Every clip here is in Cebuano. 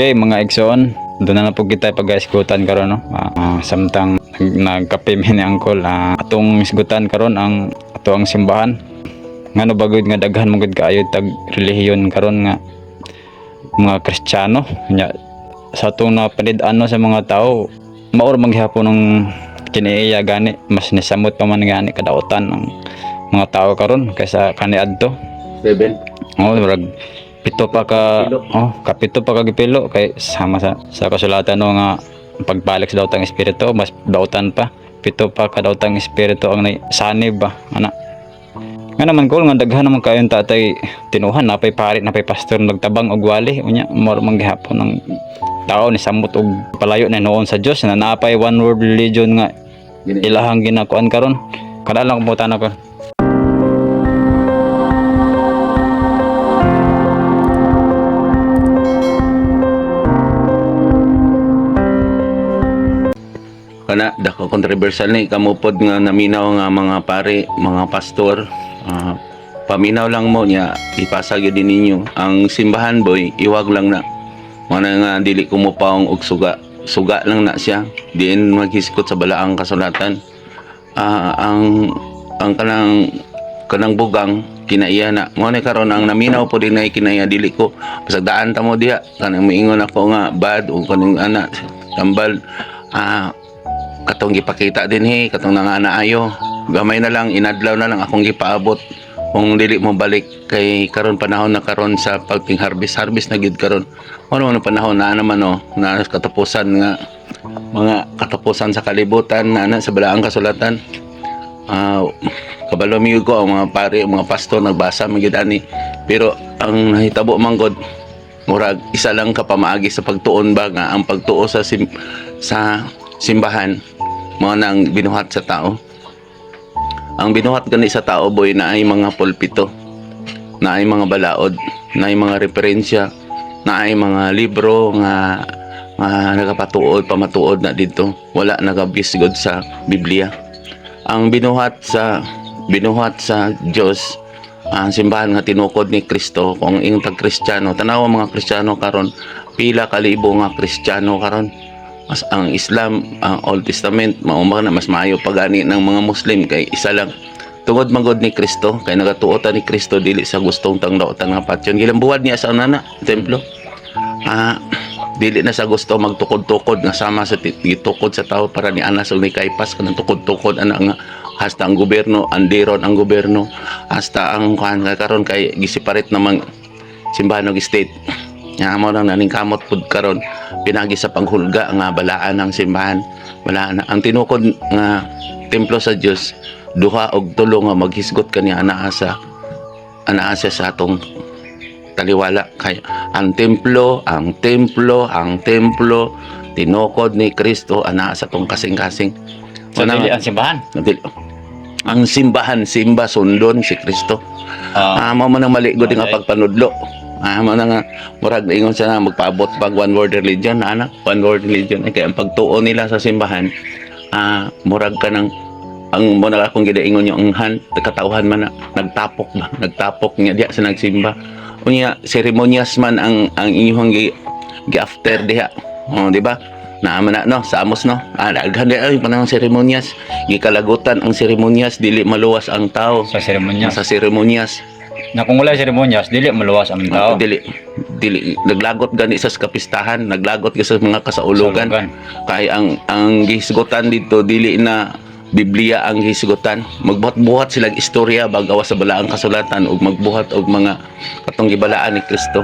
Okay, mga igsoon, doon na lang po kita pag-isgutan karon, no. Samtang nagkape mi ni Uncle, atong isgutan karon ang ato ang simbahan. Ngano ba gud nga daghan man gud kaayo tag relihiyon karon nga mga Kristiyano? Nya sa atong napanid-an, no, sa mga tao, maor maghapon ng kiniiya gani, mas nisamot pa man gani kadautan ang mga tao karon kaysa kaniadto. Seven. Oh, murag pito pa ka Pilo. Oh, kapito pa ka gipilo kay sama sa kasulatan, no, nga pagbalik sa daotang espiritu, mas dautan pa, pito pa ka daotang espiritu ang sanib ba ana. Nga naman ko nga daghan naman kayong tatay tinuhan, napay pari, napay pastor nagtabang og wali. Unya mao man gihapon ang tao ni samot og palayo na noon sa Dios na napay one world religion nga Gini. ilahang ginakuan karon. Kada lang kumutan ako. Kana dako controversial ni kamupod nga naminaw nga mga pare, mga pastor. Paminaw lang mo niya, ipasa gyud din ninyo. Ang simbahan, boy, iwag lang na. Mana nga dili kumupaong og suga. Suga lang na siya. Diin maghiskot sa balaang kasulatan. Ang kanang kanang bugang kinaiya na mo ni karon ang naminaw po din ay kinaiya. Dili ko pasagdaan ta mo diha kanang moingon ako nga bad o kanang ana tambal, katong gipakita din he, katong nangana ayo, gamay na lang, inadlaw na lang akong gipaabot kung dili mo balik kay karon panahon na karon sa pagting harvest, harvest na gyud karon. Ano man ang panahon na naman, oh, na katapusan nga mga katapusan sa kalibutan na sa balaang kasulatan. Kabalo mi ko ang mga pare, ang mga pastor nagbasa man gyud ani, pero ang nahitabo man gud, murag isa lang ka pamaagi sa pagtuon ba nga ang pagtuo sa simbahan mao na ang binuhat sa tao. Ang binuhat gani sa tao, boy, na ay mga pulpito, na ay mga balaod, na ay mga referensya, na ay mga libro nga nga nagapatuod pamatuod na dito wala nagabisgod sa Biblia. Ang binuhat sa Dios ang simbahan nga tinukod ni Kristo. Kung ing tag Kristiyano, tanaw ang mga Kristiyano karon, pila ka libo nga Kristiyano karon. Mas ang Islam, ang Old Testament, mao man na mas maayo pa gani ng mga Muslim kay isa lang tungod magod ni Kristo, kay nagatuo ta ni Kristo dili sa gustong tangdaotan nga patyon. Gilambuhad niya sa nana templo. Dili na sa gusto magtukod-tukod nga sama sa gitukod sa tao para ni Anas ug ni Caiphas, kanang tukod-tukod ana nga hasta ang gobyerno andiron ang gobyerno, hasta ang kuan nga karon kay giseparate namang simbahan og state nga mo lang naning kamot pud karon pinagi sa panghulga nga balaan ang simbahan. Balaan na ang tinukod nga templo sa Dios, duha og tulo nga maghisgot kaniya anaa sa sa atong taliwala, kay ang templo, ang templo, ang templo tinukod ni Kristo anaa sa atong kasing-kasing. So, Sana dili ang simbahan. Dili. Ang simbahan, simba, sundon si Kristo. Mao man ang mali gud nga pagpanudlo. Mao na nga murag ingon sa na magpaabot pag one world religion ana, one world religion ay kay ang pagtuo nila sa simbahan, murag ka ng ang mo na akong gidaingon yung anghan katawhan man na nagtapok ba, nagtapok niya diha sa nagsimba. Unya seremonyas man ang inyong gi after diha. Oh, di ba? Naa man na, no, sa Amos, no. Daghan di ay panahon seremonyas. Gikalagutan ang seremonyas, dili maluwas ang tao Sa seremonyas. Sa seremonyas. Na kung wala seremonyas, dili maluwas ang tao. Dili dili naglagot gani sa kapistahan, naglagot sa mga kasaulugan. Saulugan. Kay ang gihisgutan dito dili na Biblia ang hisgutan. Magbuhat-buhat silang istorya bagawa sa balaang kasulatan ug magbuhat og mga katong gibalaan ni Kristo.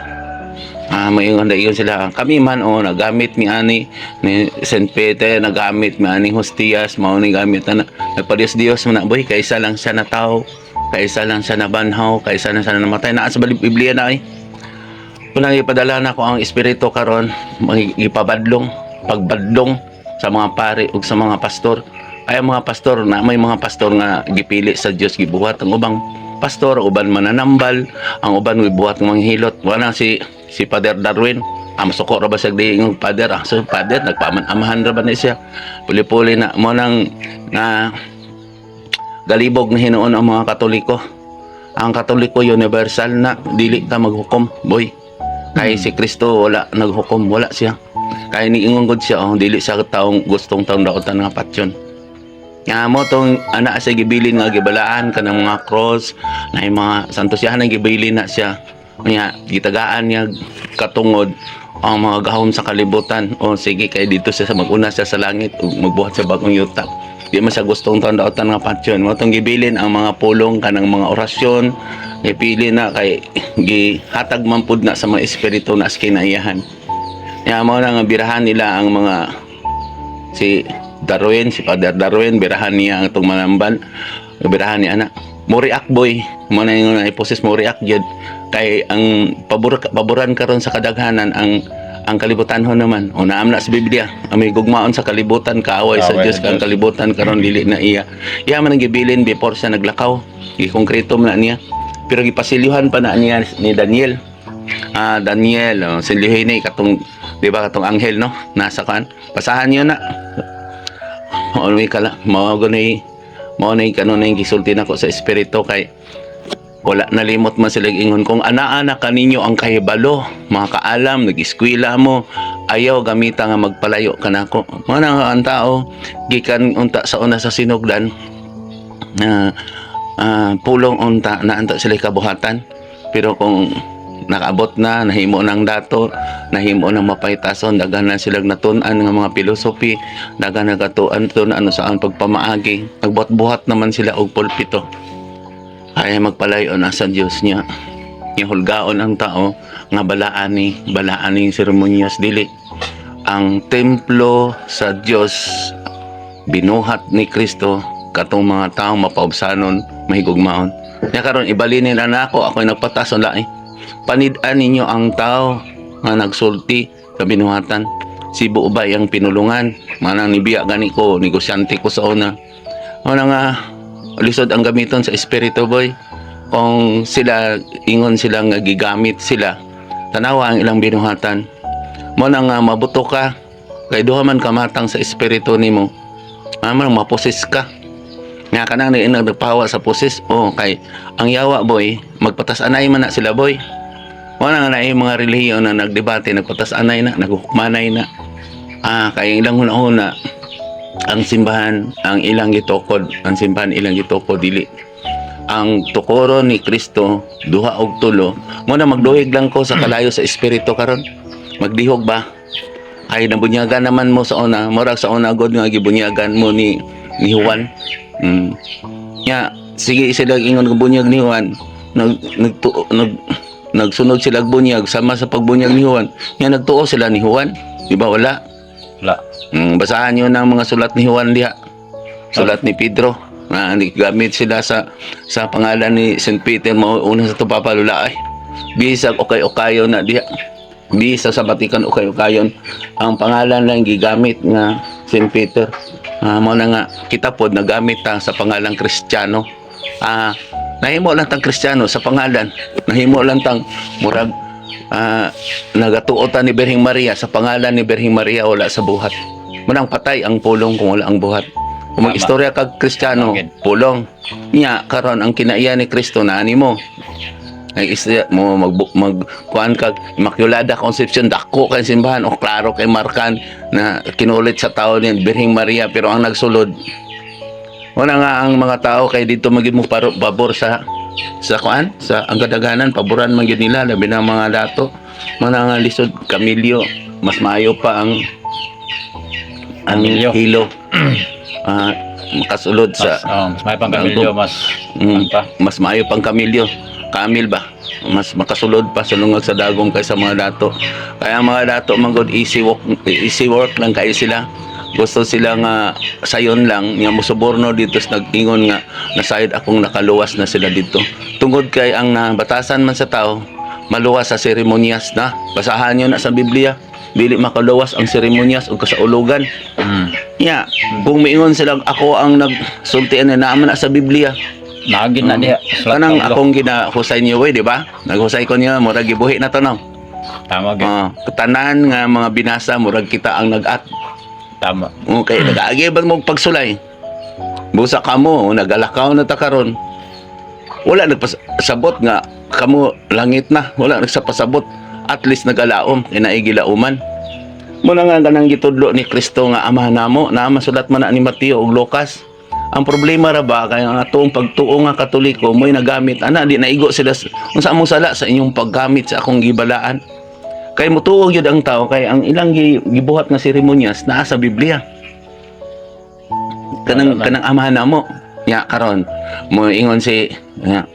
May ingon sila, kami man, oh, nagamit mi ani ni Saint Peter, nagamit mi ani Hostias, mao ni gamit na nagpadiyos Dios man na, boy, kaysa lang siya na tao, kaysa lang siya na banhaw, kaysa lang siya na namatay. Naa sa Biblia na ay. Unang ipadala na ko ang espiritu karon, ipabadlong, pagbadlong sa mga pare ug sa mga pastor. Ay ang mga pastor na may mga pastor nga gipili sa Dios, gibuhat ang ubang pastor, uban mananambal, ang uban gibuhat ng mga hilot. Wala si si Father Darwin. Masuko ra ba siya diingong father? So father nagpaman-amahan ra ba ni siya? Puli-puli na mo nang na galibog na hinuon ang mga Katoliko. Ang Katoliko universal na dili ka maghukom, boy. Kay si Kristo wala naghukom, wala siya. Kay niingon gud siya, oh, dili siya taong gustong taong daotan nga patyon. Nga mo tong ana sa gibilin nga gibalaan kanang mga cross na yung mga santos yan ang gibilin na siya. Nya gitagaan niya katungod ang mga gahom sa kalibutan. O sige, kay dito siya sa maguna siya sa langit ug magbuhat sa bagong yuta. Di man siya gustong taong daotan nga patyon. Mo tong gibilin ang mga pulong kanang mga orasyon. Gipili na kay gihatag man pud na sa mga espiritu na sa kinaiyahan. Nya mo na nga birahan nila ang mga si Darwin, si Father Darwin, birahan niya ang itong manamban. Birahan niya ana. Mo react, boy. Mo na yung na-possess, mo react jud. Kay ang pabor paboran karon sa kadaghanan ang kalibutan ho naman. O naam na sa Biblia, ang may gugmaon sa kalibutan kaaway sa Kaaway Dios, sa ang Diyos. Kalibutan karon dili na iya. Iya man ang gibilin before siya naglakaw. Gikongkreto man na niya. Pero gipasilyuhan pa na niya ni Daniel. Ah, Daniel, oh, silyuhin ni katong, di ba, katong anghel, no? Nasa kan. Basahan niyo na. Mao ni kala, mao gani, mao ni kanon yung gisulti nako sa espiritu kay wala nalimot man sila ingon kung anaa na kaninyo ang kahibalo, mga kaalam, nag-eskwela mo, ayaw gamita nga magpalayo kanako. Mao na ang tao gikan unta sa una sa sinugdan na pulong unta na anta sila kabuhatan, pero kung nakaabot na nahimo ng dato, nahimo ng mapaytason, daghan na silang natun-an nga mga philosophy, daghan na katuan tun ano sa ang pagpamaagi, nagbuhat-buhat naman sila og pulpito ay magpalayo na sa Dios niya. Niya hulgaon ang tao nga balaan ni seremonyas, dili ang templo sa Dios binuhat ni Kristo katong mga taong mapaubsanon, mahigugmaon nya. Karon ibalinin na nako, ako'y nagpatason lahi. Panid-an ninyo ang tao nga nagsulti sa binuhatan. Sibo ba ang pinulungan manang nibiya gani ko, negosyante ko sa una. Una nga lisod ang gamiton sa espiritu, boy. Kung sila ingon sila nga gigamit sila, tanawa ang ilang binuhatan. Mo na nga mabuto ka kay duha man kamatang sa espiritu nimo. Amo nang maposes ka nga kanang ni nagpahawa sa poses. Oh, kay ang yawa, boy, magpatas-anay man na sila, boy. Mo na nga naay mga relihiyon na nagdebate, nagpatas-anay na, naghukmanay na. Ah, kay ang ilang hunahuna, ang simbahan ang ilang gitukod, ang simbahan ilang gitukod, dili ang tukoron ni Kristo, duha og tulo. Mo na magduhig lang ko sa kalayo sa espiritu karon, magdihog ba ay nabunyagan naman mo sa una, murag sa una god nga gibunyagan mo ni Juan. Nya sige sila ingon nga bunyag ni Juan, nag nagtu, nag nagsunod sila og bunyag sama sa pagbunyag ni Juan. Nya nagtuo sila ni Juan, di ba? Wala. Wala. Basahan niyo ng mga sulat ni Juan diha. Sulat ni Pedro. Na gamit sila sa pangalan ni St. Peter mao una sa tupapalula ay. Bisag okay-okayon na diha. Bisa sa Vatican okay-okayon ang pangalan lang gigamit nga St. Peter. Ah, mao na nga kita pod nagamit ta sa pangalang Kristiyano. Ah, nahimo lang tang Kristiyano sa pangalan. Nahimo lang tang murag nagatuo ta ni Birheng Maria sa pangalan ni Birheng Maria, wala sa buhat. Manang patay ang pulong kung wala ang buhat. Kung mag-istorya kag Kristiyano, pulong. Nya karon ang kinaiya ni Kristo na animo. Ay istorya mo mag mag kuan kag Immaculada Concepcion, dako kay simbahan o klaro kay markan na kinulit sa tao ni Birheng Maria, pero ang nagsulod wala nga ang mga tao kay dito magid mo pabor sa kuan sa ang kadaghanan paboran man gyud nila, labi na ang mga dato mga nga lisod kamilyo, mas maayo pa ang Kamilyo. hilo. Ah, makasulod sa Mas, oh, mas may pang kamilyo, mas pa. Mas maayo pang kamilyo. Kamil ba? Mas makasulod pa sa lungag sa dagom kaysa mga dato. Kaya ang mga dato manggod easy work lang kayo sila. Gusto sila nga sayon lang nga mosuborno dito sa nag-ingon nga nasayod akong nakaluwas na sila dito. Tungod kay ang nabatasan man sa tao, maluwas sa seremonyas na. Basahan niyo na sa Biblia. Dili makaluwas ang seremonyas o kasaulugan. Ya, kung miingon sila ako ang nagsultian na naaman na sa Biblia. Naagin na diha. Sulat Kanang Pablo. akong ginahusay niyo eh, di ba? Naghusay ko niyo, murag gibuhi na to, no? Tama gyud. Ah, tanan nga mga binasa, murag kita ang nag-at. Tama. Okay, nag-aagi ba mo pagsulay? Busa kamo, nagalakaw na ta karon. Wala nagpasabot nga kamo langit na, wala nagsapasabot. At least nagalaom kay naay gilauman. Muna nga kanang gitudlo ni Kristo nga Ama namo, na masulat man na ni Mateo ug Lucas. Ang problema ra ba kay ang atong pagtuo nga Katoliko mo'y nagamit ana, di naigo sila unsa among sala sa inyong paggamit sa akong gibalaan? Kay mutuo gyud ang tao kay ang ilang gibuhat nga seremonyas naa sa Biblia. Kanang kanang Amahan namo. Ya karon mo ingon si ya,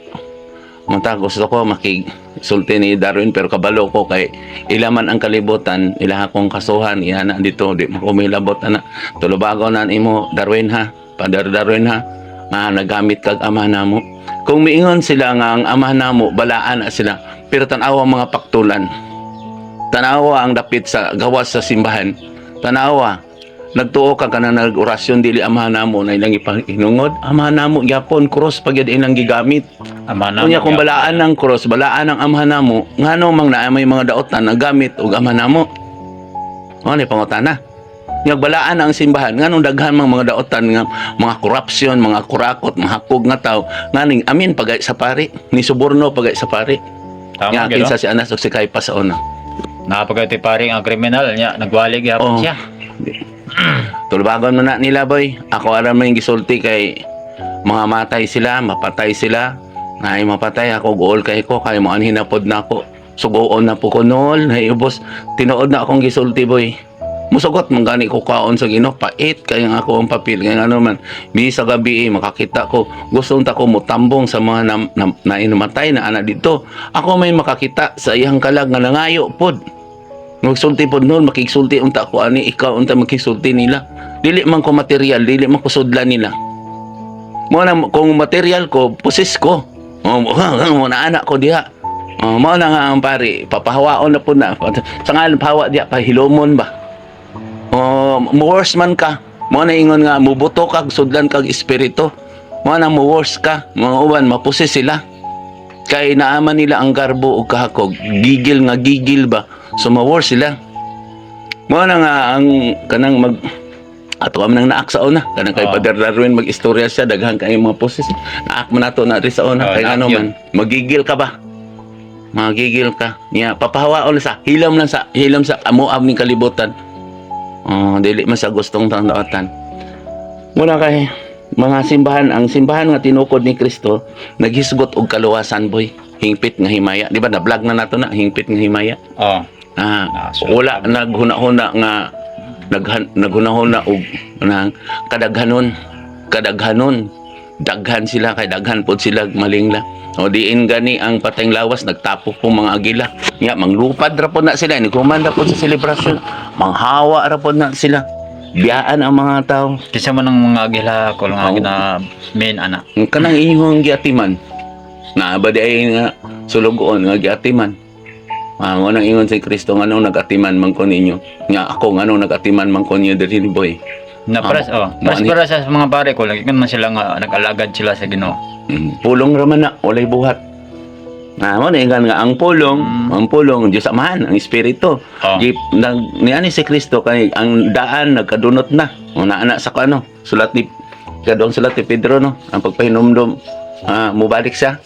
Munta gusto ko makigsulti ni Darwin, pero kabalo ko kay ilaman ang kalibutan, ila akong kasuhan, iyana dito di mo ko milabot ana. Tulubago na imo, Darwin, ha. Father Darwin, ha. Nga nagamit kag Ama namo. Kung miingon sila nga ang Ama namo balaan na sila, pero tan-awa ang mga paktulan. Tanawa ang dapit sa gawas sa simbahan. Tanawa nagtuo ka kana nag-orasyon, dili Ama namo na ilang ipahinungod. Ama namo gyapon, cross pag ilang gigamit. Ama namo. Unya kung balaan ng cross, balaan ng Amahan namo, ngano mang naa may mga daotan na gamit og Ama namo? Mo ni pangutana. Nya balaan ang simbahan, nganong daghan mang mga daotan nga mga corruption, mga kurakot, mahakog nga tao, nganing amin pagay sa pari, ni suborno pagay sa pari? Tama Nya gyud. kinsa si Anas ug si Caiphas sa una? Napagay pare ang kriminal niya, nagwali gyapon Oh. siya. Tulubagon mo na nila, boy. Ako alam mo yung gisulti kay mga matay sila, mapatay sila. Ay mapatay ako, guol kay ko, kay mo anhin na pod na ako. Sugoon na po ko nool, naiubos. Tinuod na akong gisulti, boy. Musugot man gani ko kaon sa Ginoo, pait kay ang ako ang papel kay ano man. Bi sa gabi eh, makakita ko, gusto unta ko mutambong sa mga na inamatay na ana dito. Ako may makakita sa iyang kalag nga nangayo pod. Magsulti pod noon, makigsulti unta ko ani, ikaw unta makigsulti nila. Dili man ko material, dili man ko sudlan nila. Mo na kung material ko, poses ko. Oh, mo na anak ko diha. Oh, mao na nga ang pare, papahawaon na po na. Sa ngalan pahawa diha, pahilomon ba? Oh, mo worse man ka. Mo na ingon nga mubuto kag sudlan kag espiritu. Mo na mo worse ka. Mga uban maposes sila. Kay naaman nila ang garbo ug kahakog. Gigil nga gigil ba? So ma-worse sila. Mo na nga ang kanang mag ato man nang naak sa una kanang kay Oo. Father Darwin, mag-istorya siya, daghan kay mga poses, naak man nato na ri sa una. Oo, Kay naak ano yun. man magigil ka ba, magigil ka niya, papahawaon sa hilom lang, sa hilom sa amoab ning kalibutan. Oh, dili man sa gustong tangdatan. Muna kay mga simbahan, ang simbahan nga tinukod ni Kristo naghisgot og kaluwasan, boy. Hingpit nga himaya, di ba? Na vlog na nato na hingpit nga himaya. Oh. Ah, Ah, so- wala naghuna-huna nga naghuna-huna og nang kadaghanon, kadaghanon. Daghan sila kay daghan pod sila malingla. O diin gani ang patayng lawas nagtapok po mga agila. Nga manglupad ra pod na sila, ni ra pod sa selebrasyon. Manghawa ra pod na sila. Biyaan ang mga tao. Kinsa man ang mga agila ko nga Oo. gina main ana? Ang kanang inyong giatiman. Naa ba di ay nga sulugoon nga giatiman? Ah, mo nang ingon si Kristo, nganong nagatiman man ko ninyo? Nga ako, nganong nagatiman man ko ninyo diri, boy? Na pares, oh. Pares para sa mga pare ko lagi man sila nga nag-alagad sila sa Ginoo. Pulong ra man na, walay buhat. Na mo na ingon nga ang pulong, ang pulong Dios Amahan, ang Espiritu. Oh. Gi nag niani si Kristo kay ang daan nagkadunot na. Una ana sa ano, sulat ni kadong sulat ni Pedro, no, ang pagpahinumdom, mubalik siya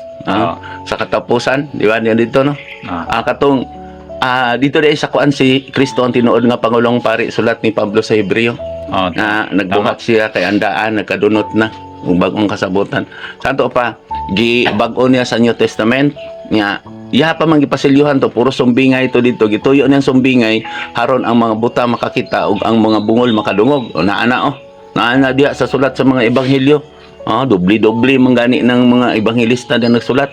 sa katapusan, di ba, niyan dito, no? Ah. Ah, katong dito dai sa kuan, si Kristo ang tinuod nga pangulong pari, sulat ni Pablo sa Hebreo. Oh, Na nagbuhat siya kay ang daan nagkadunot na ug bag-ong kasabutan. Santo pa gi bag-o niya sa New Testament nga iya pa man gipasilyuhan to, puro sumbingay to dito, gituyo niyang sumbingay haron ang mga buta makakita ug ang mga bungol makadungog. O naa na, oh, naa na diha sa sulat sa mga ebanghelyo. Oh, doble-doble man gani ng mga ebanghelista na nagsulat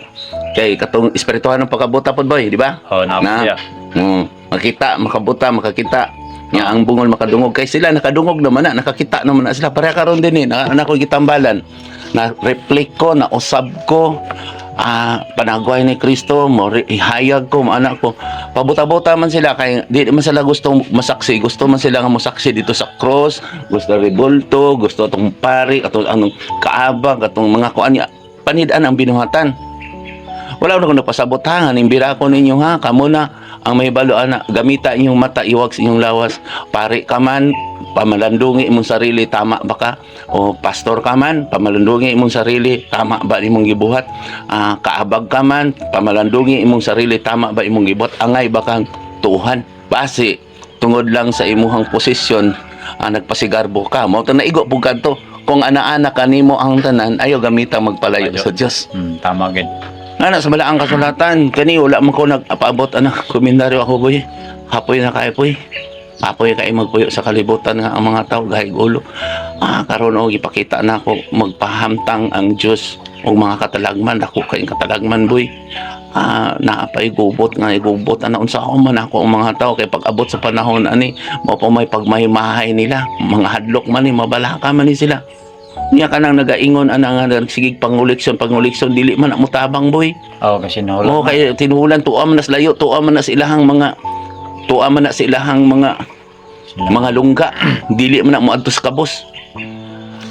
kay katong espirituhan ng pagkabuta pod, boy, di ba? Oh, na Na. siya. Makita, makabuta, makakita. Nga ang bungol makadungog kay sila nakadungog naman na, nakakita naman na sila. Pareha karon din eh, na ako gitambalan. Na reflect ko, na usab ko. Ah, panagway ni Kristo, mo ihayag ko, anak ko. Pabuta-buta man sila kay di man sila gusto masaksi, gusto man sila nga mosaksi dito sa cross, gusto rebulto, gusto atong pari, atong anong kaabag, atong mga kuan niya. Panid-an ang binuhatan. Wala na ko nagpasabot ha, nga nimbira ko ninyo ha, kamo na ang mahibalo ana, gamita inyong mata, iwag sa inyong lawas. Pari ka man, pamalandungi imong sarili, tama ba ka? O pastor ka man, pamalandungi imong sarili, tama ba imong gibuhat? Ah, kaabag ka man, pamalandungi imong sarili, tama ba imong gibuhat? Angay ba kang tuuhan? Base, tungod lang sa imuhang posisyon, nagpasigarbo ka. Mao to naigo pug kadto. Kung ana-ana kanimo ang tanan, ayaw gamita magpalayo Ayaw. sa Dios. Tama gid. Nga na sa balaang kasulatan, kani wala man ko nagpaabot anak komentaryo ako, boy. Hapoy na kayo, boy. Hapoy kay magpuyo sa kalibutan nga ang mga tao gahig ulo. Ah, karon og ipakita na ako magpahamtang ang Dios og mga katalagman, dako kay katalagman, boy. Ah, naa pay gubot nga igubot ana, unsa ako man ako ang mga tao kay pag-abot sa panahon ani mao pa may pagmahimahay nila, mga hadlok man ni, mabalaka man ni sila. Niya kanang nagaingon ana nga nagsigig panguliksyon panguliksyon, dili man na motabang, boy. Oh, kasi nahulog. Mo kay tinuhulan, tuwa man na sa layo, tuwa man na sa ilahang mga Sila. mga lungga, dili man na moadto sa kabos.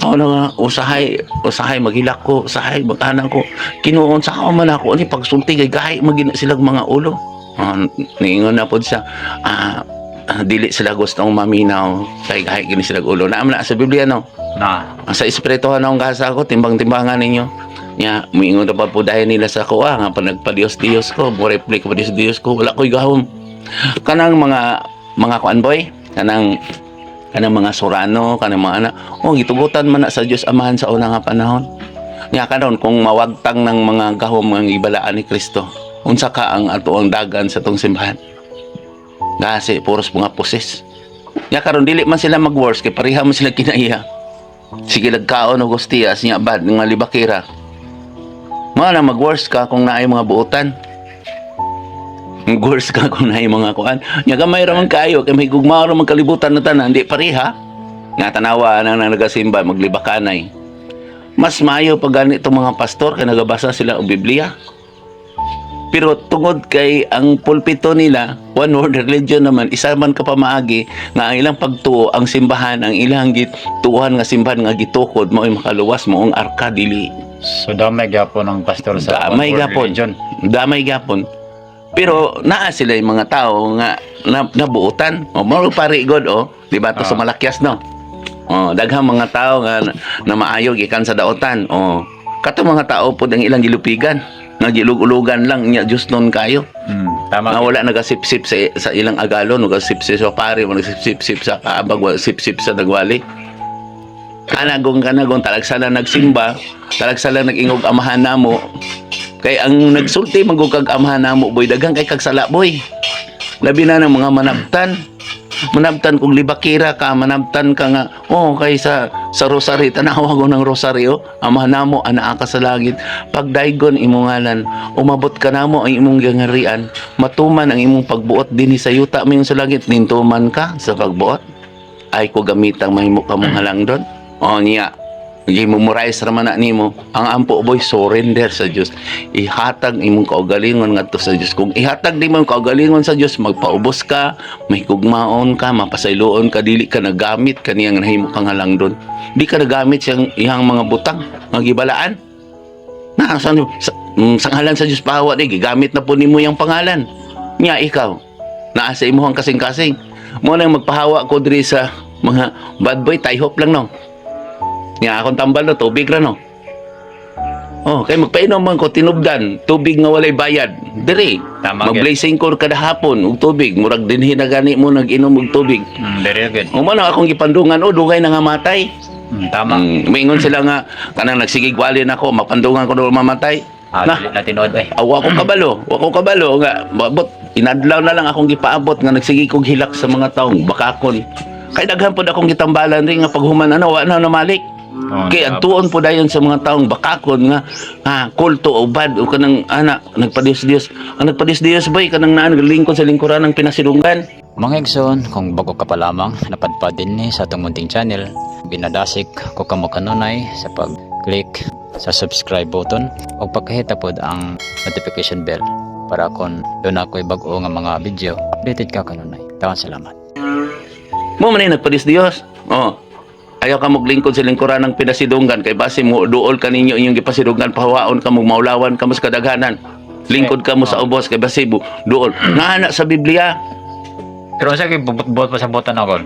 Ako na nga, usahay, usahay maghilak ko, usahay magtanan ko. Kinuon sa ako man ako, ani pagsulti kay gahi magina silang mga ulo. Ah, niingon na pod siya, dili sila gustong maminaw, kay gahi gini sila ulo. Naam na sa Biblia, no? Na. Ang sa espirituhan akong gasa ko, timbang-timbangan ninyo. Nya, muingon na pa po dahil nila sa kuha, nga pa nagpa-Diyos-Diyos ko, mo reply ko pa Diyos-Diyos ko, wala ko'y gahom. Kanang mga kuan, boy, kanang mga Surano, kanang mga anak, oh, gitugutan man na sa Diyos Amahan sa una nga panahon. Nya karon kung mawagtang ng mga gahom ang ibalaan ni Kristo, unsa ka ang ato ang dagan sa tong simbahan? Kasi puros mga poses. Nya karon dili man sila mag-worse kay pareha man sila kinaiya. Sige lagkaon og hostiyas nya bad nga libakira. Mga na mag-worse ka kung naay mga buotan. Mag-worse ka kung naay mga kuan. Nya gamay ra man kaayo kay may gugma ra man kalibutan na tanan, di pareha. Nga tanawa nang nagasimba maglibakanay. Mas maayo pag ganito mga pastor kay nagabasa sila og Biblia. Pero tungod kay ang pulpito nila, one world religion naman, isa man ka pamaagi nga ang ilang pagtuo, ang simbahan, ang ilang gituohan nga simbahan nga gitukod, mao'y makaluwas mo ang arka dili. So damay gyapon ang pastor sa Damay one world gyapon. religion. Damay gyapon. Pero naa sila yung mga tao nga nabuotan. O mao pare god oh, di ba to sa Malakyas, no? Oh, daghang mga tao nga na maayo gikan sa daotan. Oh, kato mga tao pod ang ilang gilupigan nga gilug-ulugan lang niya Diyos nun kayo. Tama. Nga wala nagasipsip sa ilang agalon, nagasipsip sa pare, wala nagasipsip sa kaabag, wala sipsip sa nagwali. Kanagong kanagong talagsa lang nagsimba, talagsa lang nag-ingog amahan namo. Kay ang nagsulti manggug kag amahan namo, boy, daghang kay kagsala, boy. Labi na ng mga manabtan. Manabtan kung libakira ka, manabtan ka nga, oh, kay sa rosary, tanawa ko ng rosaryo, amahan namo, anaa ka sa langit. Pagdaygon imong ngalan, umabot ka namo ang imong gangarian, matuman ang imong pagbuot dinhi sa yuta mayon sa langit, nintuman ka sa pagbuot. Ay ko gamitang mahimo ka mong halangdon. O niya, gimemorize ra man na nimo. Ang ampo, boy, surrender sa Dios. Ihatag imong kaugalingon ngadto sa Dios. Kung ihatag nimo ang kaugalingon sa Dios, magpaubos ka, may gugmaon ka, mapasayloon ka, dili ka nagamit kaniyang nahimo kang halangdon. Di ka nagamit siyang iyang mga butang nga gibalaan. Na sa ngalan sa Dios pahawa di gigamit na po nimo yang pangalan. Nya ikaw naa sa imuhang kasing-kasing. Mo nang magpahawa ko diri sa mga bad boy, tie-hop lang, no. Nya akong tambal no, tubig ra, no. Oh, kay magpainom man ko tinubdan, tubig nga walay bayad. Diri, Tama gyud. mag-blazing core kada hapon og tubig, murag dinhi na gani mo nag-inom og tubig. Very good. O mo na akong gipandungan, oh, dugay na nga matay. Tama. Maingon sila nga kanang nagsigig wali na ko, mapandungan ko doon mamatay. Ah, Na. dili na tinuod ay. Awa ko kabalo, wa ko kabalo nga mabot inadlaw na lang akong gipaabot nga nagsige kog hilak sa mga taong bakakon. Kay daghan pod akong gitambalan rin nga paghuman ano wa na namalik. Oh, Kay adtuon po dayon sa mga taong bakakon nga kulto o bad o kanang ana nagpadiyos-diyos. Ang nagpadiyos-diyos, boy, kanang naa naglingkod sa lingkuran ng pinasilungan. Mga igsoon, kung bago ka pa lamang napadpad din ni sa atong munting channel, binadasik ko kamo kanunay sa pag-click sa subscribe button o pagkahita pod ang notification bell para kon doon ako'y bag-o nga mga video, updated ka kanunay. Tawan salamat. Mo man ay nagpadiyos-diyos. Oh. Ayaw ka maglingkod sa lingkuran ng pinasidunggan kay base mo duol ka ninyo inyong gipasidunggan, pahawaon ka mo, maulawan ka mo sa kadaghanan. Lingkod ka mo sa ubos kay basi doon. Naa na sa Biblia. Pero sa kay buot pasabotan ako.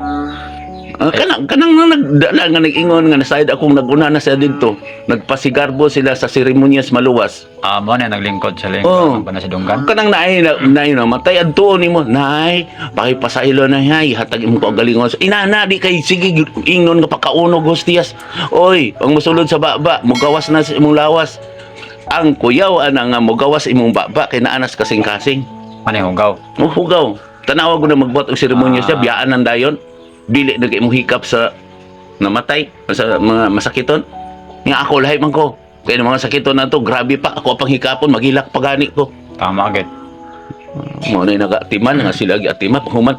Ah, kanang kanang nga nagdala nga nag-ingon nga nasayod akong naguna na siya didto. Nagpasigarbo sila sa seremonyas maluwas. Ah, mo na naglingkod sa lingkod Oh. pa na si Dunggan. Kanang naay na naay na matay adto nimo. Nay, pakipasaylo na hay, hatag imong kaugalingon. Inana di kay sige ingnon nga pagkaunog hostiyas. Oy, ang mosulod sa baba, mugawas na sa imong lawas. Ang kuyaw ana nga mugawas imong baba kay naanas kasing-kasing. Ano yung hugaw? Oh, hugaw. Tanawa ko na magbuhat og seremonya siya, biyaan ng dayon. Dili na kay imong hikap sa namatay, sa mga masakiton. Nga ako lahi man ko. Kaya ng mga sakiton na to, grabe pa. Ako pang hikapon, maghilak pa gani ko. Tama agad. Mo na nagatiman, nga sila giatiman, paghuman.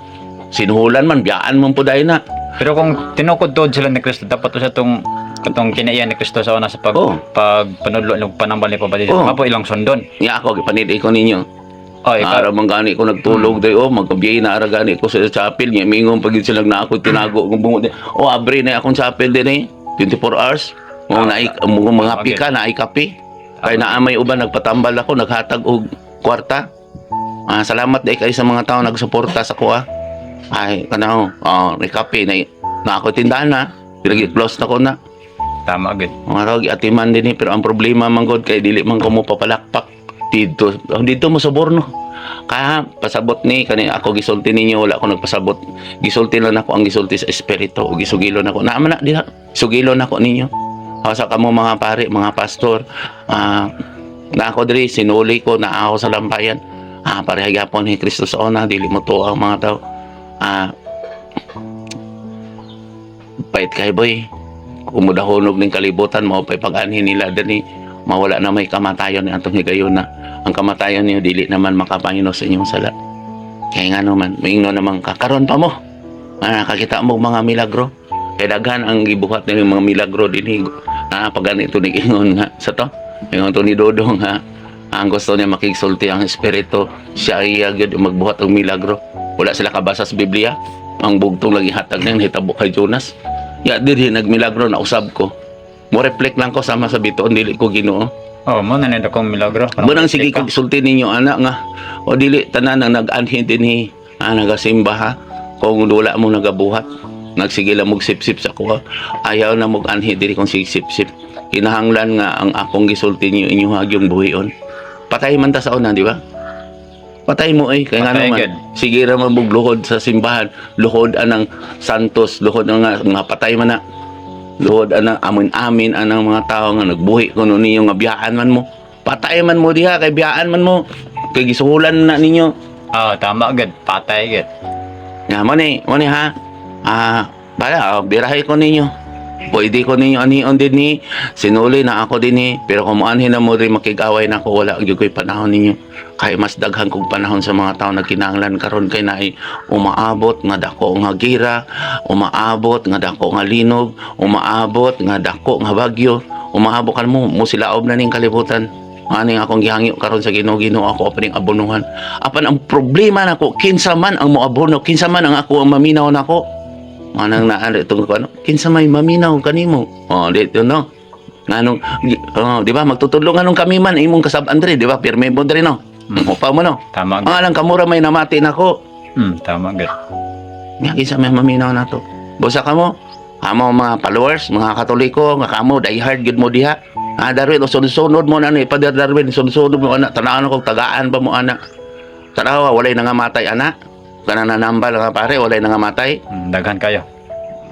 Sinuhulan man, biyaan man po dahil na. Pero kung tinukod doon sila ni Kristo, dapat to sa tong katong kinaiyan ni Kristo sa una sa pag pag panudlo ng panambal ni Pabati. Oh. Mapo ilang sundon. Nga ako, gipanid ko ninyo. Oh, ikaw. Araw man gani ko nagtulog day oh, magkabiyay na ara gani ko sa chapel nya mingon pag sila na ako tinago kung bungo. Oh, abre na akong chapel din eh. 24 hours. Mo naay mo mga pika naay kape. Kay naa may uban nagpatambal ako, naghatag og kwarta. Ah, salamat day kay sa mga tao nagsuporta sa kuha. Ay, kanaw, oh, may kape na, na ako tindahan na. Pinag close na ko na. Tama agad. Mga tao giatiman din eh, pero ang problema man god kay dili man ko mo papalakpak dito. Oh, dito mo soborno. Kaya pasabot ni kani ako gisulti ninyo, wala ako nagpasabot. Gisulti lang ako ang gisulti sa espiritu o gisugilon ako. Naa man na diha. Sugilon ako ninyo. Hasa kamo mga pare, mga pastor. Ah, na ako diri sinuli ko na ako sa lampayan. Ah, pareha gyapon ni Kristo sa una, dili mo tuo ang mga tao. Ah, pait kay boy kumudahonog ning kalibutan mao pay pag-anhin nila dani mawala na may kamatayon ni atong higayon na ang kamatayon niyo dili naman makapangino sa inyong sala kay ngano man maingno naman ka karon pa mo ah, nakakita mo mga milagro kay daghan ang gibuhat ng mga milagro dinhi ah, pag ganito ni ingon nga sa to ingon to ni Dodong ha ang gusto niya makigsulti ang espiritu siya iya gyud ang magbuhat og milagro. Wala sila kabasa sa Biblia. Ang bugtong lagi hatag niya hitabo kay Jonas. Ya diri nagmilagro na usab ko. Mo reflect lang ko sama sa bituon dili ko Ginoo. Oh, mo na nito kong milagro. Bunang sige ko gisulti ninyo ana nga o dili tanan ang nag-anhin dinhi ah, nagasimba ha kung wala mo nagabuhat nagsige lang mog sip-sip sa kuha ayaw na mog anhi diri kung sige sip-sip kinahanglan nga ang akong gisulti ninyo inyo hagyong buhion. Patay man ta sa una, di ba? Patay mo eh kay ngano Patay man gyud. sige ra man mog luhod sa simbahan, luhod anang santos, luhod ang nga, mga patay man na, luhod anang amin-amin anang mga tao nga nagbuhi kuno ninyo nga biyaan man mo. Patay man mo diha kay biyaan man mo kay gisuhulan na ninyo. Oh, tama agad. Patay agad. Nga mo ni ha. Ah, bala, oh, birahe ko ninyo. Pwede ko ninyo anion din ni sinuli na ako din ni pero kung muanhin na mo rin makig-away na ako wala gyud ko'y panahon ninyo kay mas daghan kog panahon sa mga tao nagkinahanglan karon kay naay umaabot nga dako nga gira, umaabot nga dako nga linog, umaabot nga dako nga bagyo, umaabot kan mo mo silaob na ning kalibutan. Ani nga akong gihangyo karon sa Ginoo, Ginoo ako apan ning abonohan. Apan ang problema nako kinsa man ang moabono, kinsa man ang ako ang maminaw nako. Manang naano itong ano, kinsa may maminaw kanimo. Oh, dito no. Nganong oh, di ba magtutudlo nganong kami man imong kasab-an diri, di ba? Pirme mo diri no. Upa mo no. Tama agad. Mga lang kamura may namati nako. Tama agad. Nga kinsa may maminaw nato. Busa kamo, amo mga followers, mga Katoliko, nga kamo die hard gyud mo diha. Ah, Darwin, o sunod-sunod mo na ni Father Darwin, sunod-sunod mo ana, tanawon ko tagaan ba mo ana. Tanawa walay nangamatay ana. Kana nanambal nga pare, walay nangamatay. Daghan kayo.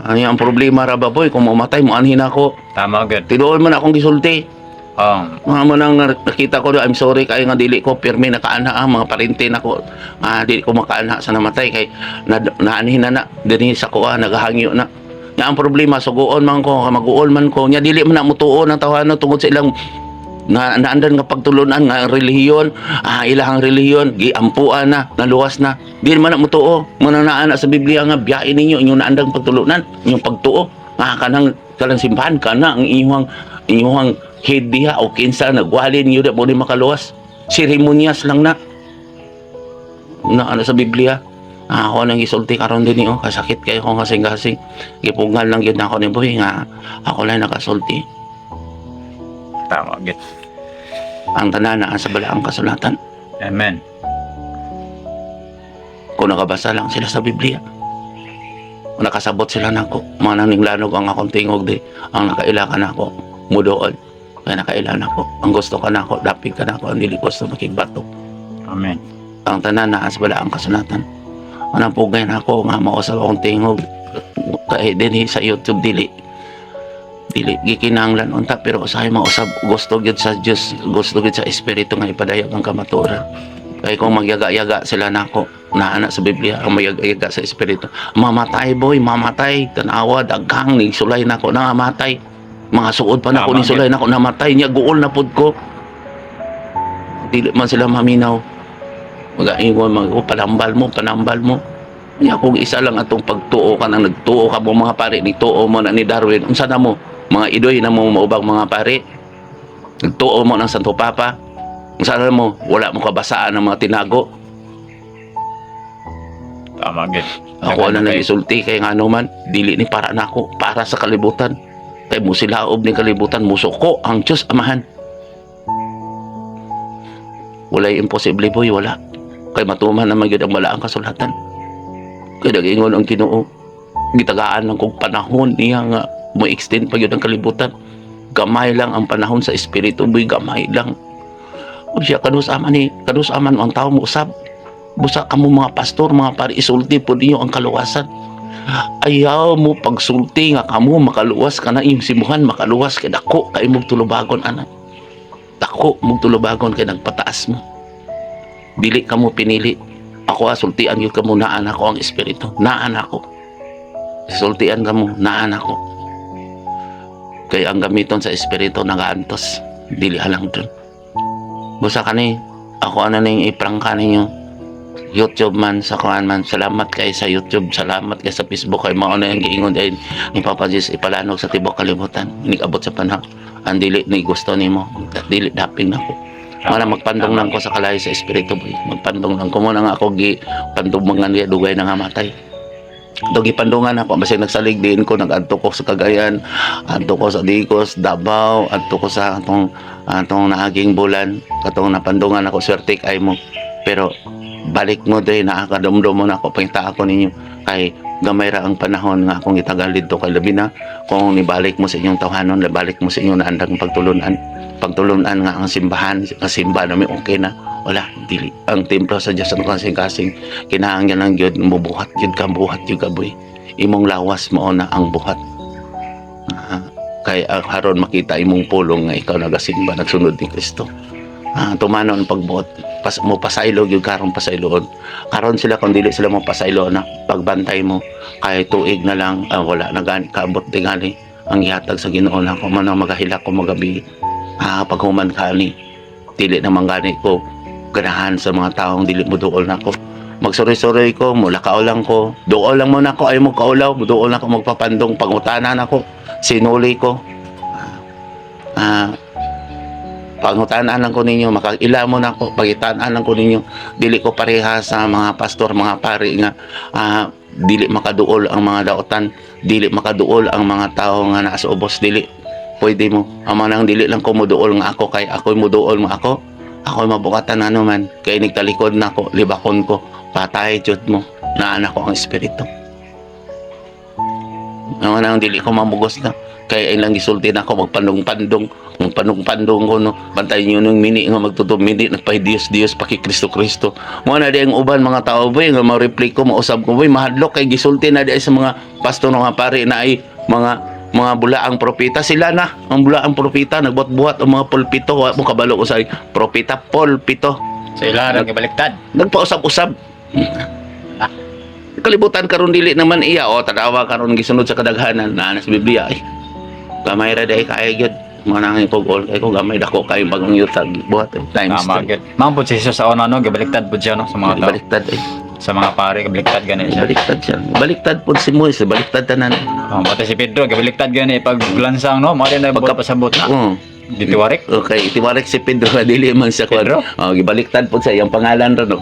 Ano ang problema ra ba boy kung mamatay mo anhin ako. Tama agad. Tinuod mo na akong gisulti. Oh, Mga mo nang nakita ko, I'm sorry kayo nga dili ko pirmi nakaana ang mga parente nako. Ah, dili ko makaana sa namatay kay na, naanhin na na dinhi sa kuha nagahangyo na. Nga ang problema suguon man ko, maguol man ko. Nya dili man na mutuon ang tawhano tungod sa ilang na naandan nga pagtulunan nga ang relihiyon, ah, ilahang relihiyon giampuan na, naluwas na. Dili man na mutuo. Mo na naa sa Biblia nga biyain ninyo inyong naandang pagtulunan, inyong pagtuo. Nga kanang kanang simbahan kana ang inyong inyong head diha o kinsa nagwali ninyo di mo ni makaluwas. Seremonyas lang na. Na ano sa Biblia. Ah, ako nang gisulti karon din oh, kasakit kayo kung kasing-kasing. Gipungan lang gyud nako ni boy nga ako lang nakasulti. Tama agad. Ang tanan naa sa balaang kasulatan. Amen. Kung nakabasa lang sila sa Biblia. Kung nakasabot sila nako, mga naninglanog ang akong tingog di, ang nakaila ka nako, mudool. Kaya nakaila nako, ang gusto ka nako, dapig ka nako, ang dili gusto makigbato. Amen. Ang tanan naa sa balaang kasulatan. Anang pugay nako nga mausap akong tingog kay dinhi sa YouTube, dili dili gikinahanglan unta, pero usahay mausab gusto gyud sa Dios, gusto gyud sa Espiritu nga ipadayag ang kamatuoran. Kay kung magyaga-yaga sila nako, naa na sa Biblia ang magyaga-yaga sa Espiritu, mamatay, boy, mamatay. Tanawa, daghang ni sulay nako nangamatay, mga suod pa nako Tama, ni sulay nako namatay niya, guol na pud ko. Dili man sila maminaw, magaingon mag, "Oh, panambal mo, panambal mo." Nya kung isa lang atong pagtuo ka nang nagtuo ka mo mga pare, ni tuo mo na ni Darwin, unsa na mo? Mga idoy na mo maubang mga pare. Nagtuo mo ng Santo Papa. Unsa na mo? Wala mo kabasaan ng mga tinago. Tama gid. Ako na nang isulti kay ngano man, dili ni para nako, para sa kalibutan. Kay musilaob ni kalibutan, musuko ang Diyos Amahan. Walay imposible, boy, wala. Kay matuman naman gyud ang balaang kasulatan. Kay nag-ingon ang Ginoo, gitagaan lang kog panahon niya nga mo extend pa gyud ang kalibutan. Gamay lang ang panahon sa espiritu, boy, gamay lang. O siya, kanus aman ni, kanus aman ang tao mo usab. Busa kamo mga pastor, mga pari, isulti po ninyo ang kaluwasan. Ayaw mo pagsulti nga kamo makaluwas ka na iyong simuhan, makaluwas kay dako kay mong tulubagon ana. Dako mong tulubagon kay nagpataas mo. Dili kamo pinili. Ako sultian gyud kamo, naan ako ang espiritu. Naan ako. Sultian kamo, naan ako. Kay ang gamiton sa espiritu nagaantos, dili alang dun. Busa kani, ako ano ning iprangka ninyo, YouTube man sa kuan man, salamat kay sa YouTube, salamat kay sa Facebook, kay mao na yung giingon dahil ni Papa Jesus ipalanog sa tibuok kalibutan, inikabot sa panahon ang dili ni gusto nimo, dili daping nako. Wala, magpandong lang ko sa kalayo sa espiritu, boy. Magpandong lang ko mo na nga ako gi pandungan niya, dugay na nga matay. Do gipandungan ako basig nagsalig din ko, nagadto ko sa Cagayan, adto ko sa Digos, Davao, adto ko sa atong atong naaging bulan, katong napandungan ako, swerte kay mo. Pero balik mo dre nakakadumdum mo na ako, pangita ako ninyo kay gamay ra ang panahon nga akong itagal didto, kay labi na kung nibalik mo sa inyong tawhanon, nibalik mo sa inyong naandang pagtulunan, pagtulunan nga ang simbahan, ang simba namin okay na, wala dili ang templo sa Dios ang kasing-kasing kinahanglan lang gyud mubuhat gyud ka, buhat gyud ka, boy. Imong lawas mao na ang buhat. Kay ang haron makita imong pulong nga ikaw nagasimba, nagsunod ni Kristo. Tumanon ang pagbuot pas, mo pasaylo gyud karon, pasayloon karon sila. Kung dili sila mo pasaylo na pagbantay mo kay tuig na lang, wala na gani kaabot tingali ang gihatag sa Ginoo na ako man ang magahilak ko magabi. Paghuman ka ni dili naman gani ko ganahan sa mga taong dili mo duol nako. Magsuri-suri ko, mula lang ko, duol lang mo nako, ay mo kaulaw, duol na ko, magpapandong, pangutanan ako, sinuli ko. Pangutanan lang ko ninyo, makaila mo na ako, pagitanan lang ko ninyo, dili ko pareha sa mga pastor, mga pari nga, dili makaduol ang mga daotan, dili makaduol ang mga tao nga nasa ubos, dili. Pwede mo. Ang mga nang dili lang ko muduol nga ako, kay ako'y muduol mo ako, ako'y mabukatan na naman, kay nagtalikod na ako, libakon ko, patay jud mo, naan ako ang espiritu. Ang mga nang dili ko mamugos na, kay ay lang gisulti na ako, magpandong-pandong, magpandong-pandong ko no, bantay niyo nung mini nga magtuto mini nagpay Dios Dios paki Kristo Kristo. Mo na di ang uban mga tao, boy, nga ma-reply ko, mausab ko, boy, mahadlok kay gisulti na di ay sa mga pastor, mga pari na ay mga bulaang propeta sila na ang bulaang propeta, nagbuhat-buhat ang mga pulpito, wa mo kabalo ko sa propeta pulpito. Sa ila ra gibaliktad. Nagpausab-usab kalibutan karon, dili naman iya o tanawa karon gisunod sa kadaghanan na sa Biblia ay gamay ra dai kay gyud mga nangin kog all kay ko gamay, dako kay bagong yutag buhat eh, times Tama three. gid. Mao pud si Jesus sa una no, gibaliktad pud siya no sa mga tao. Baliktad eh. Sa mga pare gibaliktad gani siya. Baliktad siya, baliktad pud si Moises, baliktad tanan. Oh, pati si Pedro gibaliktad gani pag lansang no, mao din na pasabot na. Oo. Ditiwarik. Okay, itiwarik si Pedro na dili man siya kuwan. Pedro? Oh, gibaliktad pud sa iyang pangalan ro no.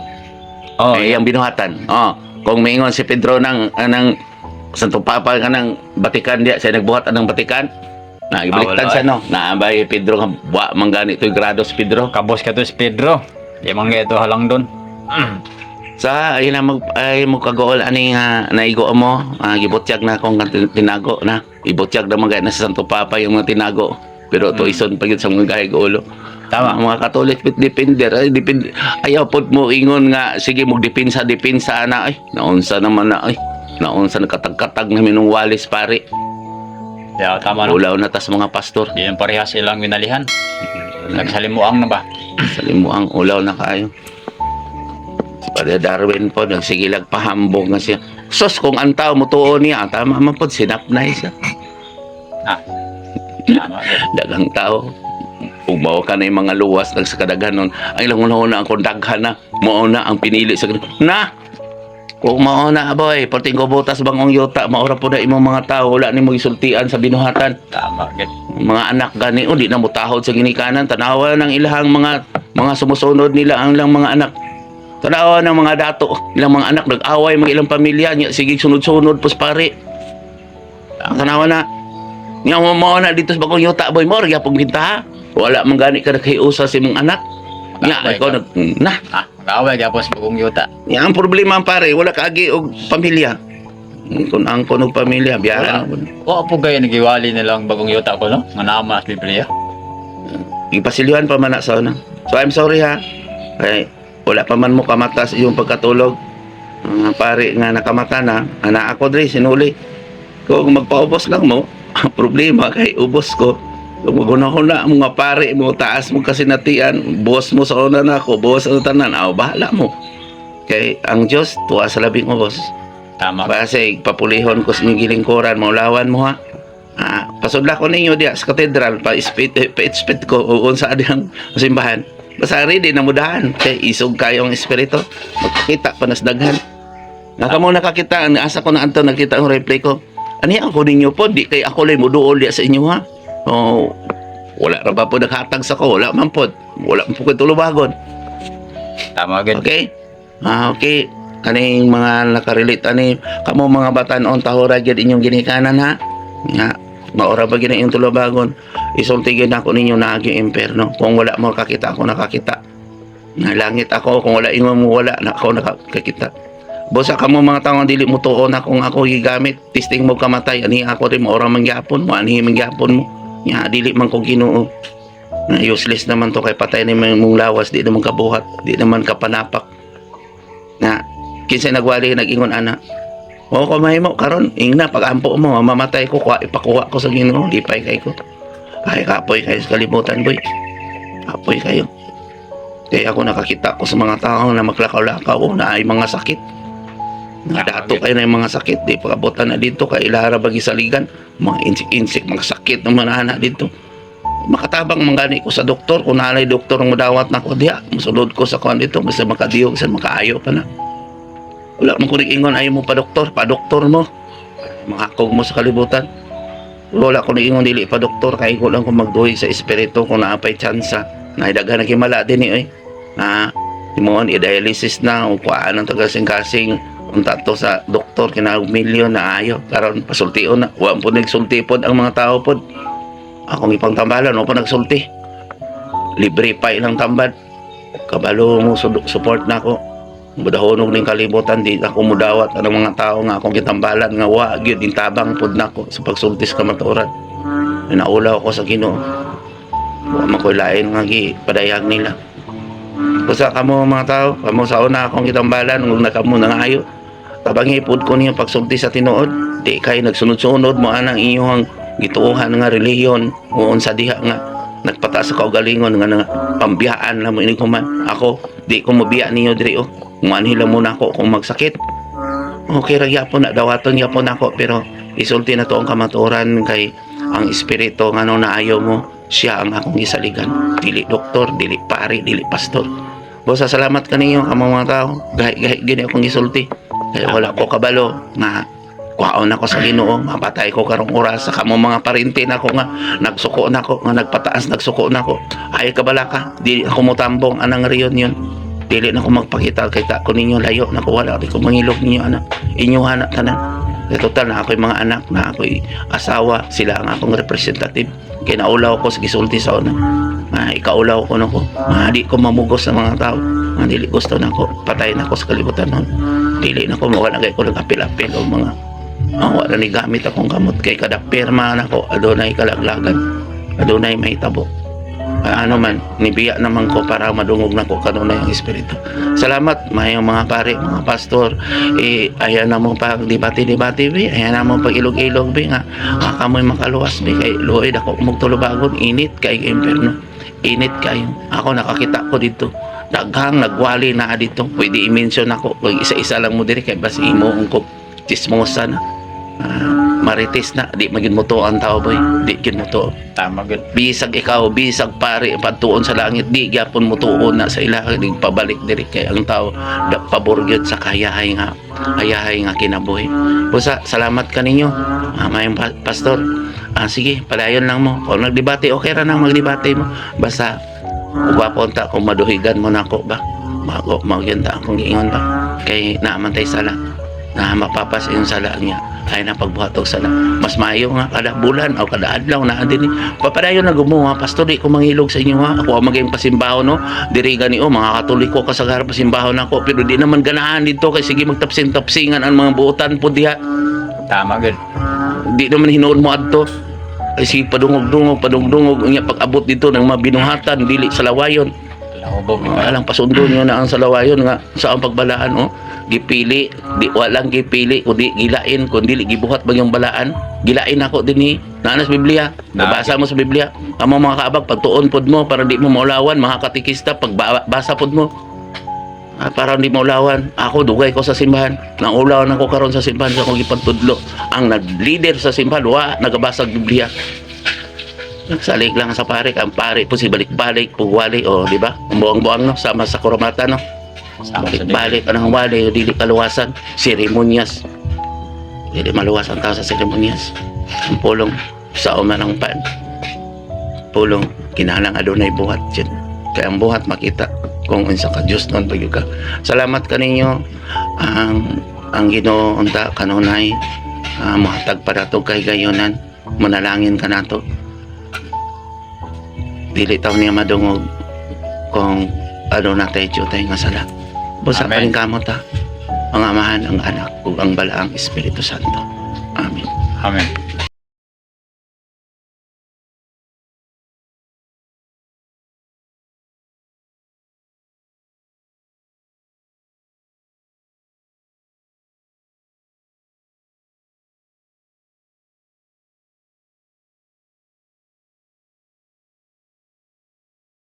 Oh, Eh, iyang binuhatan. Oh, kung maingon si Pedro ng anang Santo Papa nga ng Batikan diya, siya nagbuhat anang Batikan. Na ibaliktad Ah, wala siya, no. Naabay Pedro nga wa man gani to'y grado si Pedro. Kabos ka to si Pedro. Di man ito halang doon. Sa ay na mag ay mo kagool ani nga naigo mo, gibutyag na akong tinago na. Ibutyag na mga na sa Santo Papa yung mga tinago. Pero to ison pa gyud sa mga gahi ulo. Tama. Ang mga Katolik pit defender ay depend ayaw pod mo ingon nga sige mo depensa depensa na, ay naunsa naman na, ay naunsa, nakatagkatag namin ng walis, pare. Yeah, tama, no. Ulaw na tas mga pastor. Di yan parehas ilang winalihan. Nagsalimuang na ba? Salimuang ulaw na kayo. Si Padre Darwin po, nagsigilag pahambog nga siya. Sos, kung ang tao mutuo niya, tama man po, sinap na siya. Ah. Tama. Daghang tao. Umaw ka na yung mga luwas nagsakadaghan nun. Ang ilang una-una ang kung daghan na, mao na ang pinili sa na. Kung mao na, boy, perting kubutas bangong yuta, maura po na imong mga tao, wala nimo gisultian sa binuhatan. Tama. Gid. Mga anak gani, oh, di na mutahod sa ginikanan, tanawa ng ilahang mga sumusunod nila ang ilang mga anak, tanawa ng mga dato, ilang mga anak nag-away mga ilang pamilya niya, sige sunod-sunod pos, pare. Tanawa na niya mo mao na dito sa bagong yuta, boy, mo gyapon kita, ha? Wala man gani ka naghiusa sa imong anak niya. Away Ikaw ka. nag na. Ah, mag-away gyapon sa bagong yuta. Niya ang problema, pare, wala kaagi og pamilya, kung ang kuno pamilya biyaran. Wa po gaya nagiwali nilang bagong yuta ko, no? Nga naama sa Biblia. Ipasilyuhan pa man na sa una. So I'm sorry, ha. Kay wala pa man mo kamata sa iyong pagkatulog. Mga pare nga nakamata na, ana ako dre sinuli. Kung magpaubos lang mo, ang problema kay ubos ko. Kung magunahuna mga pare mo, taas mo kasinatian, boss mo sa una na ako, boss sa tanan, aw bahala mo. Kay ang Diyos tuwa sa labing ubos. Tama. Base, papulihon ko sa inyong gilingkuran, maulawan mo, ha. Pasudla ko ninyo diya sa katedral, pa-ispit ko, o unsa diyang simbahan. Basta ready na mudahan, kay isog kayo ang espiritu, magkakita pa nas daghan. Naka mo nakakita, ang asa ko na anto nakita ang replay ko. Ani ako ninyo po, di kay ako lay muduol diya sa inyo, ha. Oh, wala ra ba po naghatag sa ko, wala man po. Wala man po ko'y tulubagon. Tama gid. Okay? Okay. Kaning mga nakarelate ani kamo mga batan-on, tahura gyud inyong ginikanan, ha. Nga maura ba gyud ang inyong tulubagon? Isulti gyud nako ninyo na agi imperno. Kung wala mo kakita, ako nakakita. Nga langit ako, kung wala ingon mo, wala na ako nakakita. Busa kamo mga tawo nga dili mo tuon akong ako gigamit, testing mo kamatay ani ako rin, maura man gyapon mo, ani man gyapon mo. Nga dili man ko Ginoo. Na useless naman to kay patay ni mong lawas, di naman kabuhat, di naman kapanapak. Na kinsa nagwali nag-ingon ana. O ko mahimo karon ingna pag-ampo mo mamatay ko, kuha ipakuha ko sa Ginoo, lipay kay ko. Ay kapoy kayo sa kalibutan, boy. Kapoy kayo. Kaya ako nakakita ko sa mga tao na maglakaw-lakaw o na ay mga sakit. Nadato kayo na yung mga sakit, di pakabutan na dito kay ilara bagi saligan, mga insik-insik, mga sakit ng manana dito. Makatabang man gani ko sa doktor kung naalay doktor ang mudawat na ko diha, musulod ko sa kuan dito basta makadiyog sa makaayo pa na. Wala man ko ingon ayaw mo pa doktor, pa doktor mo, makakog mo sa kalibutan. Wala ko ingon dili pa doktor, kay ko lang kung magduhi sa espiritu kung naapay tsansa na daghan na himala din ni oy na timuon i-dialysis na o kuhaan ng tagasing-kasing unta to sa doktor kinahanglan milyon na ayo karon pasultion na, wa po nagsulti pod ang mga tao pod. Akong ipangtambalan o pa nagsulti, libre pa ilang tambad, kabalo mo support na ako. Mudahonog ning kalibutan, di ako mudawat ang mga tao nga akong gitambalan nga wa gyud tabang pod nako sa pagsulti sa kamatuoran. Naulaw ako sa Ginoo, wa man ko'y lain nga gi padayag nila. Basta kamo mga tao, kamo sa una akong gitambalan ug nakamo nangayo, tabangi pod ko niyo pagsulti sa tinuod. Di kay nagsunod-sunod mo anang inyong gituohan nga relihiyon o unsa diha nga nagpataas sa kaugalingon nga pambiyaan na mo inig human. Ako di ko mobiya ninyo diri, oh. Muanhi lang muna ako kung magsakit, okay ra gyapon na, dawaton gyapon ako, pero isulti na to ang kamatuoran kay ang espiritu nga no naayo mo, siya ang akong gisaligan, dili doktor, dili pari, dili pastor. Bosa, salamat kaninyo kamo mga tao. Gahi gahi gini akong gisulti kay wala ko kabalo nga kuhaon ako sa Ginoo, mapatay ko karong oras sa kamo mga parente nako nga nagsuko nako, nga nagpataas, nagsuko nako. Ay kabala ka, dili ako motambong anang reunion, dili na ko magpakita kita ko ninyo, layo na ko, wala di ko mangilog ninyo ana, inyo hana tanan. Kay total na ako'y mga anak, na ako'y asawa, sila ang akong representative. Kay naulaw ko sa gisulti sa una. Ma ikaulaw ko nako. Ma di ko mamugos sa mga tao. Ma dili gusto nako, patay na ko sa kalibutan nun. Dili na ko mo na kay ko nag-apil-apil o mga wala ni gamit akong kamot kay kada pirma nako adunay kalaglagan. Adunay mahitabo. Ano man, nibiya naman ko para madungog nako kanunay ang espiritu. Salamat mayong mga pare, mga pastor. Eh, ayan na mo pag debate-debate be, ayan na mo pag ilog-ilog be nga nga kamoy makaluwas be kay luoy dako mong tulubagon, init kay impierno. Init kayo. Ako nakakita ko dito. Daghang nagwali na dito. Pwede i-mention ako. Kung isa-isa lang mo diri kay bas imo ang ko chismosa na. Marites na di magin mo ang tao, boy, di gid mo to. Tama gud. Bisag ikaw, bisag pare patuon sa langit, di gyapon mo tuon na sa ila di pabalik diri kay ang tao da, pabor gyud sa kahayahay nga hayahay nga kinabuhi. Busa salamat kaninyo, mayong pastor. Sige, padayon lang mo kung nagdebate, okay ra nang magdebate mo, basta gwapo unta kung maduhigan mo nako ba, mago magyunta akong giingon ba kay naaman tay sala na mapapas yung sala niya ay na pagbuhat og sala. Mas maayo nga kada bulan o kada adlaw na din papadayon na gumawa. Pastor, di ko mangilog sa inyo ha, ako ang maging pasimbahon no diri gani o mga Katoliko kasagara pasimbahon ako, pero di naman ganahan dito kay sige magtapsing-tapsingan ang mga buotan po diha. Tama gud. Di naman hinuon mo adto ay sige padungog-dungog padungog-dungog unya pag abot dito ng mga binuhatan dili sa lawayon. Lahubog. Alang pasundo nyo na ang salawayon nga sa ang pagbalaan oh. Gipili, di walang gipili kundi gilain, kundi gibuhat ba yung balaan. Gilain ako dinhi. Naa na sa Biblia. Nabasa mo sa Biblia. Amo mga kaabag pagtuon pod mo para di mo maulawan, mga katikista pagbasa pod mo. Para di maulawan. Ako dugay ko sa simbahan. Naulawan ako karon sa simbahan sa akong gipagtudlo. Ang nag-leader sa simbahan wa nagabasa og Biblia. Nagsalig lang sa pare, ang pare po si balik-balik, pugwali, o di ba? Ang buang-buang no, sama sa kurumata no. Sama sa Balik-balik anang wali, dili kaluwasan, seremonyas. Dili maluwas ang tao sa seremonyas. Ang pulong sa umanang pan. Pulong kinahanglan adunay buhat jud. Kaya ang buhat makita kung unsa ka Dios nun pag ka. Salamat kaninyo ang Ginoo unta kanunay mohatag pa nato kay gayonan, manalangin ka nato. Dili taw niya madungog kung ano na tayo tayo nga sala. Busa Amen. pa rin kamot ha. Ang Amahan, ang Anak, ug ang Balaang Espiritu Santo. Amen. Amen.